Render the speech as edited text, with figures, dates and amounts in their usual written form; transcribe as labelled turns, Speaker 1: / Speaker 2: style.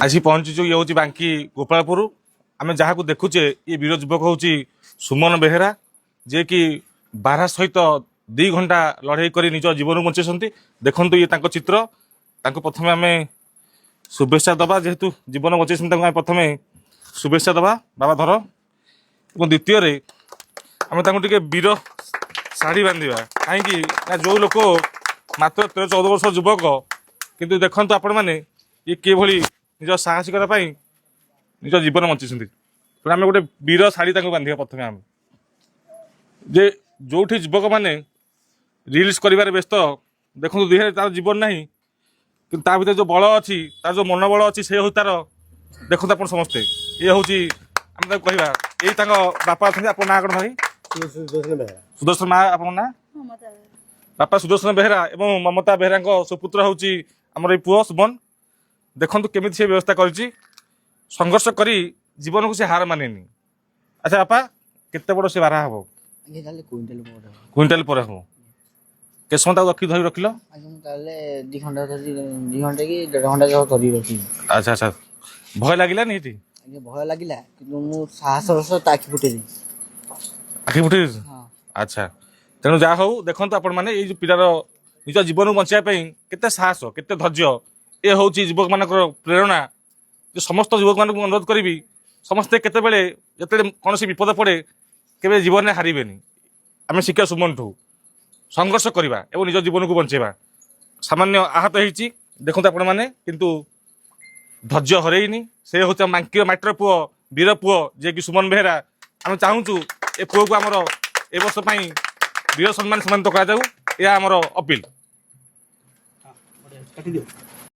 Speaker 1: ଆସି ପହଞ୍ଚିଛୁ। ଇଏ ହେଉଛି ବାଙ୍କି ଗୋପାଳପୁର। ଆମେ ଯାହାକୁ ଦେଖୁଛେ, ଇଏ ବୀର ଯୁବକ ହେଉଛି ସୁମନ ବେହେରା, ଯିଏକି ବାରହା ସହିତ 2 ଘଣ୍ଟା ଲଢ଼େଇ କରି ନିଜ ଜୀବନକୁ ବଞ୍ଚେଇଛନ୍ତି। ଦେଖନ୍ତୁ, ଇଏ ତାଙ୍କ ଚିତ୍ର। ତାଙ୍କୁ ପ୍ରଥମେ ଆମେ ଶୁଭେଚ୍ଛା ଦେବା। ଯେହେତୁ ଜୀବନ ବଞ୍ଚେଇଛନ୍ତି, ତାଙ୍କୁ ଆମେ ପ୍ରଥମେ ଶୁଭେଚ୍ଛା ଦେବା। ବାବା, ଧର। ଏବଂ ଦ୍ୱିତୀୟରେ ଆମେ ତାଙ୍କୁ ଟିକେ ବୀର ଶାଢ଼ୀ ବାନ୍ଧିବା। କାହିଁକି ନା ଯେଉଁ ଲୋକ ମାତ୍ର 13-14 ବର୍ଷ ଯୁବକ, କିନ୍ତୁ ଦେଖନ୍ତୁ ଆପଣମାନେ, ଇଏ କିଭଳି ନିଜ ସାହସିକତା ପାଇଁ ନିଜ ଜୀବନ ବଞ୍ଚେଇଛନ୍ତି। ତେଣୁ ଆମେ ଗୋଟେ ବୀର ଶାଢ଼ୀ ତାଙ୍କୁ ବାନ୍ଧିବା ପ୍ରଥମେ ଆମେ। ଯେ ଯେଉଁଠି ଯୁବକମାନେ ରିଲ୍ସ କରିବାରେ ବ୍ୟସ୍ତ, ଦେଖନ୍ତୁ, ଦେହରେ ତାର ଜୀବନ ନାହିଁ, କିନ୍ତୁ ତା ଭିତରେ ଯେଉଁ ବଳ ଅଛି, ତାର ଯେଉଁ ମନୋବଳ ଅଛି, ସେ ହେଉଛି ତାର। ଦେଖନ୍ତୁ ଆପଣ ସମସ୍ତେ, ଇଏ ହେଉଛି, ଆମେ ତାକୁ କହିବା, ଏଇ ତାଙ୍କ ବାପା ଅଛନ୍ତି। ଆପଣଙ୍କ ନାଁ କ'ଣ ଭାଇ?
Speaker 2: ସୁଦର୍ଶନ ବେହେରା।
Speaker 1: ସୁଦର୍ଶନ। ମା, ଆପଣଙ୍କ ନାଁ? ବାପା ସୁଦର୍ଶନ ବେହେରା ଏବଂ ମମତା ବେହେରାଙ୍କ ସୁପୁତ୍ର ହେଉଛି ଆମର ଏଇ ପୁଅ ସୁମନ। ଦେଖନ୍ତୁ କେମିତି ସେ ବ୍ୟବସ୍ଥା କରିଛି। ସଂଘର୍ଷ କରି ଜୀବନକୁ ସେ ହାର ମାନେନି। ଆଚ୍ଛା ବାପା, କେତେ ବଡ଼ ସେ ବାରହା ହବ?
Speaker 3: ଆଜ୍ଞା, ତାହେଲେ କୁଇଣ୍ଟାଲ ପରେ ହବ।
Speaker 1: କୁଇଣ୍ଟାଲ ପରେ ହବ। କେତେ ସମୟ ତାକୁ ରଖି ଧରି ରଖିଲ?
Speaker 3: ଆଜ୍ଞା, ମୁଁ ତାହେଲେ 2 ଘଣ୍ଟା ଧରି, 2 ଘଣ୍ଟା କି ଦେଢ଼ ଘଣ୍ଟା ଯାକ ଧରି ରଖିବି।
Speaker 1: ଆଚ୍ଛା, ଭୟ ଲାଗିଲାନି ଏଠି?
Speaker 3: ଆଜ୍ଞା, ଭୟ ଲାଗିଲା, କିନ୍ତୁ ମୁଁ ସାହସର ସହ ତା ଆଖି ଫୁଟେଇ ଦେଇଛି।
Speaker 1: ଆଖି ଫୁଟେଇ ଦେଇଛୁ?
Speaker 3: ହଁ।
Speaker 1: ଆଚ୍ଛା, ତେଣୁ ଯାହା ହଉ, ଦେଖନ୍ତୁ ଆପଣମାନେ, ଏଇ ଯୋଉ ପିଲାର ନିଜ ଜୀବନକୁ ବଞ୍ଚାଇବା ପାଇଁ କେତେ ସାହସ, କେତେ ଧୈର୍ଯ୍ୟ, ଏ ହେଉଛି ଯୁବକମାନଙ୍କର ପ୍ରେରଣା। ଯେ ସମସ୍ତ ଯୁବକମାନଙ୍କୁ ଅନୁରୋଧ କରିବି, ସମସ୍ତେ କେତେବେଳେ ଯେତେବେଳେ କୌଣସି ବିପଦ ପଡ଼େ, କେବେ ଜୀବନରେ ହାରିବେନି। ଆମେ ଶିଖିବା ସୁମନଠୁ, ସଂଘର୍ଷ କରିବା ଏବଂ ନିଜ ଜୀବନକୁ ବଞ୍ଚେଇବା। ସାମାନ୍ୟ ଆହତ ହେଇଛି, ଦେଖନ୍ତୁ ଆପଣମାନେ, କିନ୍ତୁ ଧୈର୍ଯ୍ୟ ହରେଇନି। ସେ ହେଉଛି ଆମ ବାଙ୍କିର ମାଟିର ପୁଅ, ବୀର ପୁଅ, ଯିଏକି ସୁମନ ବେହେରା। ଆମେ ଚାହୁଁଛୁ ଏ ପୁଅକୁ ଆମର ଏ ବର୍ଷ ପାଇଁ ବୀର ସମ୍ମାନ ସମ୍ମାନିତ କରାଯାଉ। ଏହା ଆମର ଅପିଲ।
Speaker 2: କାଟିଦିଅ।